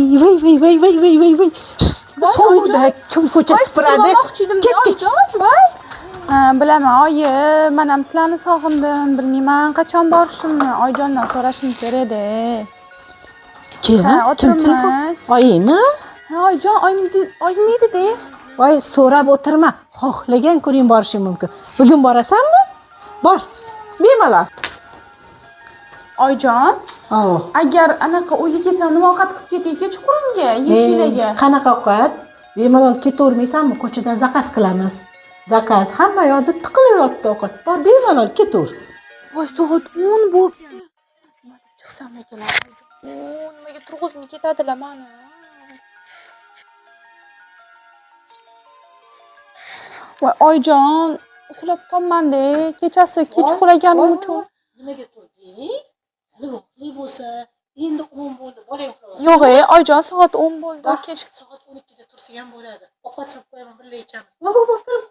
Voy, voy, voy, voy, voy, voy, voy. Voy, Sovuqda kim ko'cha Voy, supuradi? supurmoqchi edim, Ketdik. Oyijon, voy. Ha, bilaman, oyi, men ham sizlarni sog'indim. Bilmayman, qachon borishimni oyijondan so'rashim kerak-da. Kim? Ha, Kim telefon? o'tiribmiz. Oyingmi? Ha, oyijon, oyim edi-da. Voy, so'rab o'tirma. Xohlagan kuning borishing mumkin. Bugun borasanmi? Bor. Bemalol. Oyijon, Oh. agar anaqa uyga ketsam, nima ovqat qilib ketay kechqurunga, yeyishinglarga? Qanaqa ovqat? Bemalol ketavermaysanmi? Ko'chadan zakaz qilamiz. Zakaz hamma yoqda tiqilib yotibdi ovqat. Bor, bemalol ketaver. Voy, soat 10 bo'libdi. Nima deb chiqsam ekan? Nimaga turg'izmay ketadilar mani? Voy, oyijon, uxlab qolman-da. Kechasi kech uxlaganim uchun. Nimaga turding? Hali vaqtli bo'lsa, endi 10 bo'ldi, bolang uxlayapti. Yo'q, ey, oyijon, soat 10 bo'ldi. Kech Soat 12 da tursa ham bo'ladi. Ovqat solib qo'yaman, birga ichamiz. Bor, bor, bor.